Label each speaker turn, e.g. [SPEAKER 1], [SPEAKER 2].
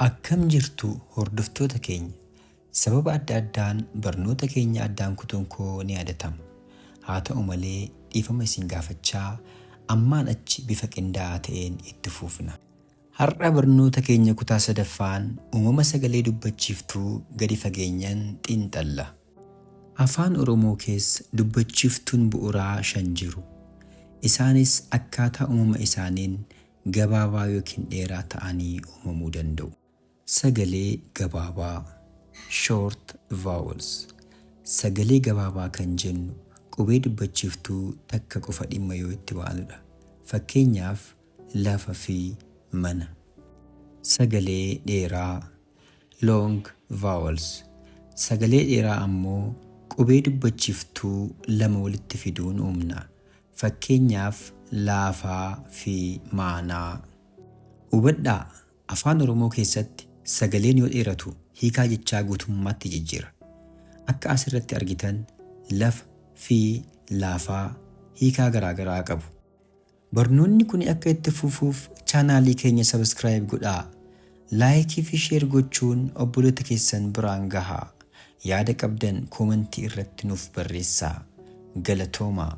[SPEAKER 1] Akkam jirtu hordoftoota keenya? Sababa adda addaan barnoota keenya addaan kutuun koo ni yaadatama. Haa ta'u malee dhiifama isin gaafachaa ammaan achi bifa qindaa'aa ta'een itti fufna. Har'a barnoota keenya kutaa sadaffaan uumama sagalee dubbachiiftuu gadi fageenyan xiinxalla. Afaan Oromoo keessa dubbachiiftuun bu'uraa 5 jiru. Isaanis akkaataa uumama isaaniin gabaabaa ykn dheeraa ta'anii uumamuu danda'u. Sagalee gabaabaa, Short vowels, Sagalee gabaabaa kan jennu qubee dubbachiiftuu takka qofa dhimma yoo itti baanudha. Fakkeenyaaf, lafa fi mana. Sagalee dheeraa, Long vowels, Sagalee dheeraa ammoo qubee dubbachiiftuu lama walitti fiduun uumna. Fakkeenyaaf, laafaa fi maanaa. Hubadhaa, Afaan Oromoo keessatti sagaleen yoo dheeratu hiikaa jechaa guutummaatti jijjiira. Akka asirratti argitan lafa fi laafaa hiikaa garaagaraa qabu. Barnoonni kuni akka itti fufuuf chaanaalii keenya subscribe godhaa. Like fi share gochuun obboloota keessan biraan gahaa. Yaada qabdan koomantii irratti nuuf barreessaa. Galatoomaa!